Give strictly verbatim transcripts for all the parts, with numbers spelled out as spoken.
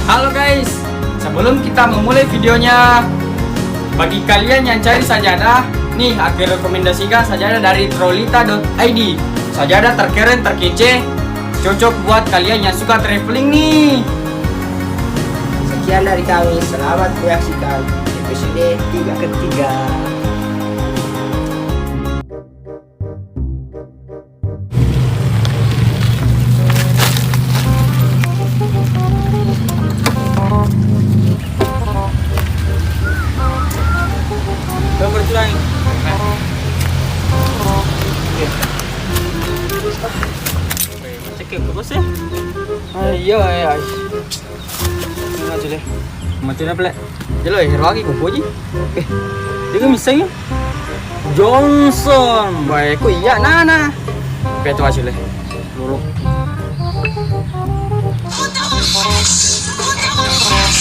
Halo guys, sebelum kita memulai videonya, bagi kalian yang cari sajadah, nih aku rekomendasikan sajadah dari trolita dot I D. Sajadah terkeren, terkece, cocok buat kalian yang suka traveling nih. Sekian dari kami, selamat menyaksikan episode tiga. Ketiga. Cek ke bos ya. Ah, iya, iya. Mati deh. Mati deh, Plek. Jelo, eh, rogi kupoji. Eh, dia kan bisa ya? Johnson. Baik, kok iya, nana. Oke, itu hasilnya. Lulu.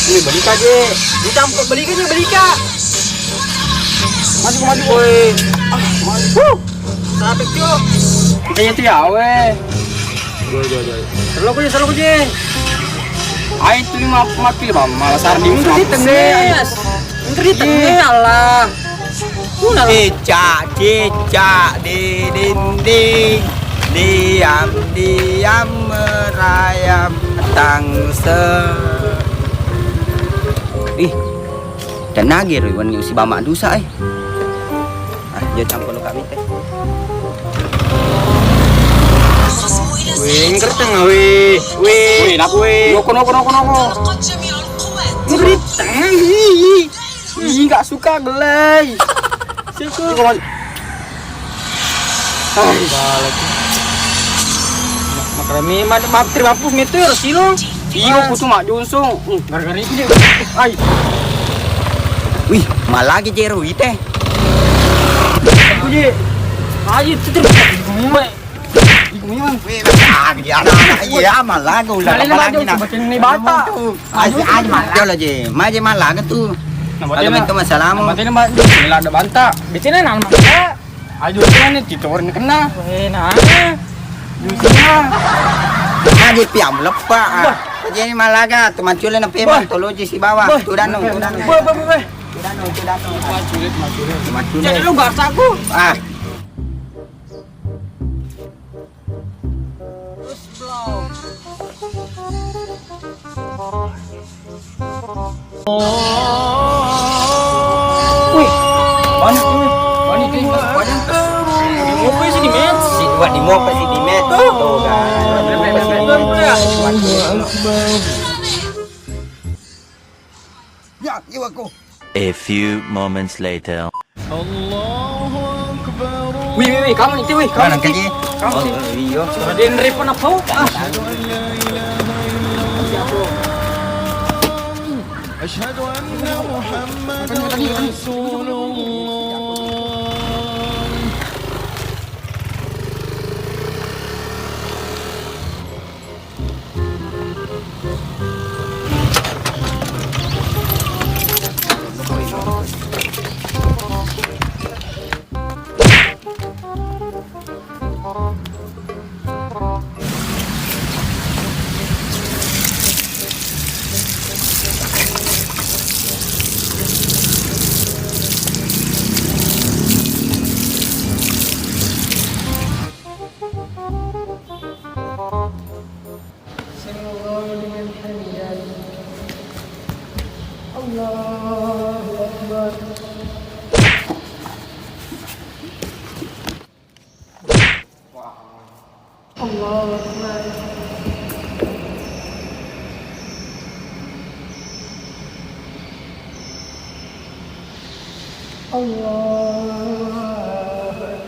Ini beli aja. Dicampur beli aja, beli. Maju, maju, woi. Ah, maju. Huh. Sampai, Tio. Kita itu ya, weh. Joi, joi, joi. Selalu aja, selalu aja. Ayo, itu lima mati, Bang. Malah sardi. Ngeri tenges. Ngeri tenges, Allah. Cicak, cicak di dinding. Diam, diam merayap tangse. Ih, tenage ro wenni usi bama dusa, eh. Ah, dia campur lo kami teh. Weh, ngerti nggak, weh? Weh, weh, napa, weh? Noko, noko, noko, noko. Ngerti nggak, weh? Ih, nggak suka, gelai. Siku. Hai. Makrami, ma-, ma-, terima pus meter silo. Iyo, kutu mak jonsong. Hmm, gara-gara ini dia. Ai. Wih, malah lagi jero ite. Aku je. Ayo, itu terus. Iku memang. Wih, ah, dia anak-anak, iya, malah gua udah. Kalian kepala maju, gini, nah. Seperti ini bata. Aji, aji, malah. Jolo je, maje malah tu. Nah, kalau berarti itu masalahmu. Berarti ini, Mbak, ini ada banta. Di sini nama. Ayo, ini titor ini kena. Eh, nah. Di sini. Aji piam lepa. Wah. Jadi malah ga tu mancule na pemang toloji si bawah. Wah. Tudano, tudano. Wah, wah, wah, wah. Tudano, tudano. Mancule, mancule. Mancule. Jadi lu bahasa aku. Ah. Wih, banyak tuh, banyak tuh, banyak. Di mope sih di met. Si, buat di mope sih di met. Tuh, kan. Ya, iya, aku. A few moments later. Wih, wih, wih, kamu itu, wih, kamu itu. Mana tadi? Kamu itu. Oh, iya. Suara dia nelpon apa? Ah. Asyhadu anna Muhammadar Rasulullah. Sami'allahu liman hamidah. Allahu Akbar. Allahu Akbar. Allahu Akbar.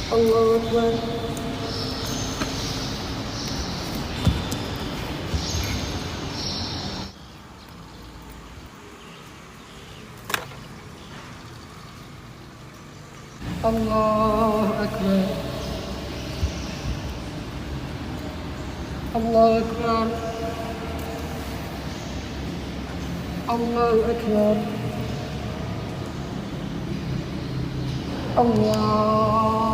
Allahu Akbar. Allahu Akbar. Allahu Akbar. Allahu Akbar. Allahu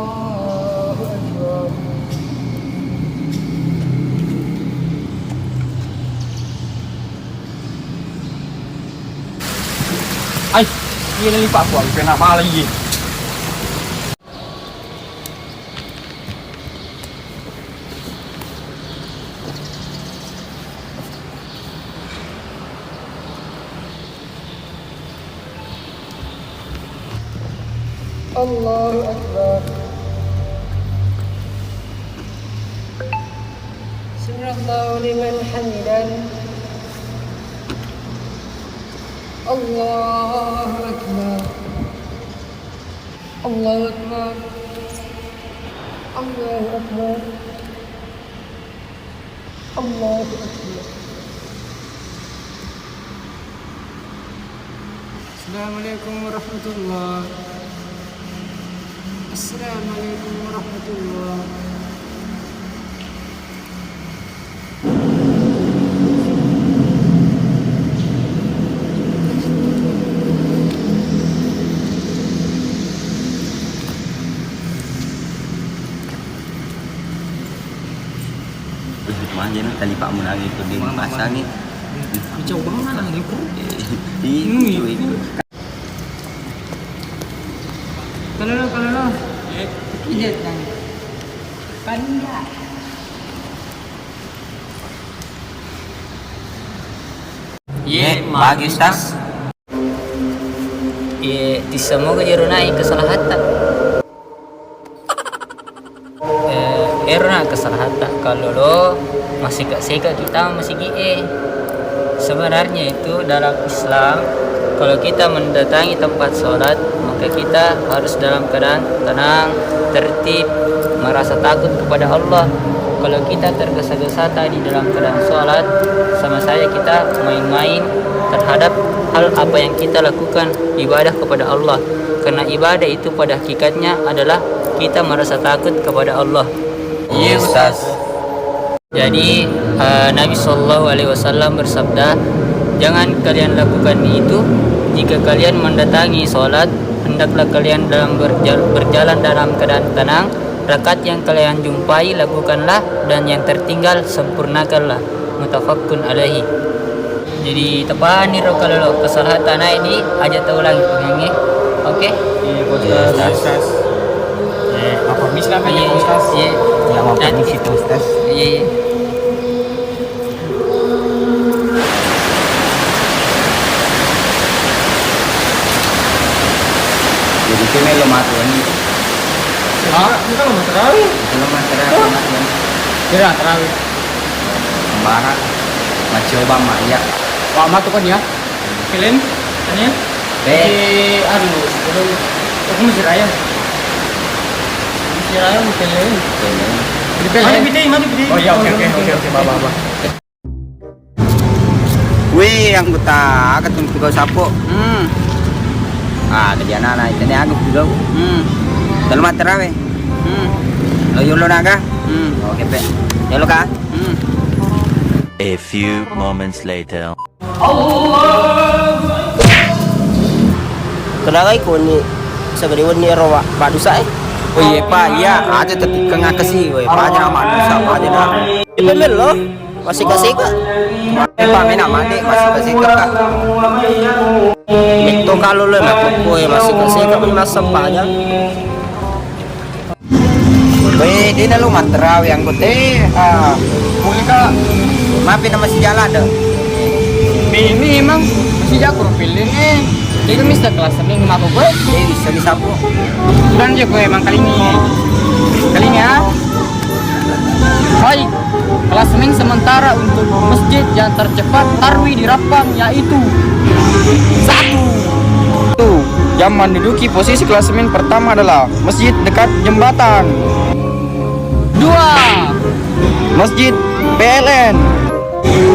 Akbar. Ai, iya, lipakku, aku kena malah, iya. Allahu Akbar. Sami'allahu liman hamidah. Allahu Akbar. Allahu Akbar. Allahu Akbar. Allahu Akbar. Assalamualaikum warahmatullah. Assalamualaikum warahmatullah. Manja na tali Pak Munawir itu di pasang ni. Coba mana ni, Bro? Iya, itu. Kalau lo, kalau lo. Iya, kan. Kan enggak. Ye, bagi Ustaz. Ye, tissamoga jero nai kesalahatta. Eh, ero na kesalahatta kalau lo masika-sika kita masigi e. Sebenarnya itu dalam Islam, kalau kita mendatangi tempat sholat, maka kita harus dalam keadaan tenang, tertib, merasa takut kepada Allah. Kalau kita tergesa-gesa tadi dalam keadaan sholat, sama saja kita main-main terhadap hal apa yang kita lakukan, ibadah kepada Allah. Karena ibadah itu pada hakikatnya adalah kita merasa takut kepada Allah. Iya, Ustaz. Jadi, eh, Nabi Shallallahu Alaihi Wasallam bersabda, "Jangan kalian lakukan itu. Jika kalian mendatangi sholat, hendaklah kalian dalam berja-, berjalan dalam keadaan tenang. Rakaat yang kalian jumpai, lakukanlah, dan yang tertinggal, sempurnakanlah." Muttafaqun alaihi. Jadi, tepani ro kalau lo kesalahan tanah ini aja tau lagi pengennya. Oke? Iya, Pak Ustaz. Iya, Ustaz. Eh, apa bisa kan, iya, Pak Ustaz? Iya. Ya, mau permisi, Pak Ustaz. Iya, iya. Jadi, itu melo mati ini. Ah, ini kan mau terawih. Itu mah terawih, mati ini. Iya, terawih. Sembarang. Mencoba, Mak, iya. Wah, matu kan ya? Kalian? Tanya? Eh. Eh, aduh, sebelum aku masih raya. Masih raya, mau kalian? Kalian. Di P L. Mati piti, mati piti. Oh iya, oke, oke, oke, oke, baba, baba. Wih, anggota, aga tu pigau sapo. Hmm. Ah, jadi anak-anak, ini aku pigau. Hmm. Dalam mati rawe. Hmm. Lo yolo naga. Hmm. Oke, pe. Yolo ka. Hmm. A few moments later. Kedagai koni sagede wenni ero wa-, madusa e? Oh iya, Pak, iya, aja tetikeng akesi, weh, Pak, aja nama madusa, Pak, aja nama. Ipe mello, masika-sika. Eh, Pak, mena made, masika-sika, Kak. Metto kalau lo, makko, eh, masika-sika, meni massempajang. Weh, de' nalo mattarawe anggota. Eh, ah. Boleh, Kak. Mape nama sijala ada. Ini emang masih jago pilih, eh. Jadi bisa kelas senin sama aku, gue. Eh, bisa, bisa, Bu. Dan juga gue emang kali ini. Kali ini ya. Baik. Klasemen sementara untuk masjid yang tercepat tarwi di Rappang yaitu satu. Yang menduduki posisi klasemen pertama adalah Masjid dekat jembatan. Dua. Masjid P L N.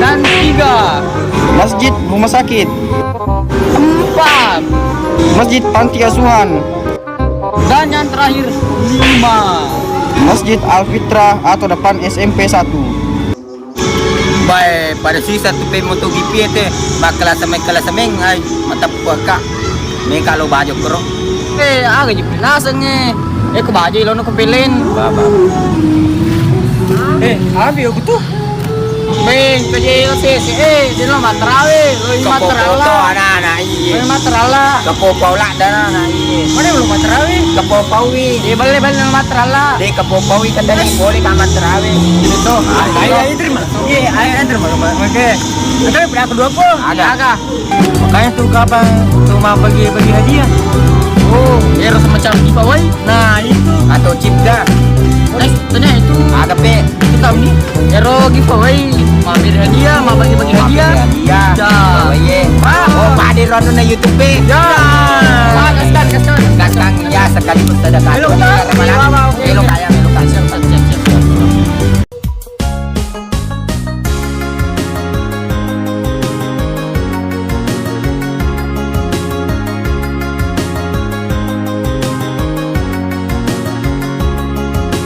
Dan tiga. Masjid rumah sakit. Empat. Masjid panti asuhan. Dan yang terakhir, lima. Masjid Al-Fitrah atau depan S M P satu. Pae, pada sisa tu pe moto G P E te, makkelas-, makkelas meng, ai, mateppu ka. Meka lo bajo kero. Eh, aga ji pinasengnge. Eh, ko bajo lo no ko pelen. Baba. Eh, abi aku tuh. Meng, ko je lo sese. Eh, de lo mattarawe, lo i mattara Allah. Anak-anak iye. Lo i mattara Allah. Kepo paula dana anak iye. Mana lo mattarawe? Kepo paui. Eh, belle, belle lo mattara Allah. De kepo paui kan tadi boleh ka mattarawe. Itu. Ayo, ayo, terima. Iya, ayo, antar, Bang. Oke. Ada berapa dua puluh? Ada. Ada. Makanya tuh kapan tuh mau bagi-bagi hadiah? Oh, ero semacam giveaway. Nah, itu. Atau cipta. Eh, tanya itu. Ada pe. Itu tahu nih. Ero giveaway. Mau bagi hadiah, mau bagi-bagi hadiah. Iya. Ya. Oh, iya. Ah. Oh, pada rono na YouTube pe. Ya. Ah, gaskan, gaskan. Gaskan, ya, sekaligus ada. Melo kaya, melo kaya.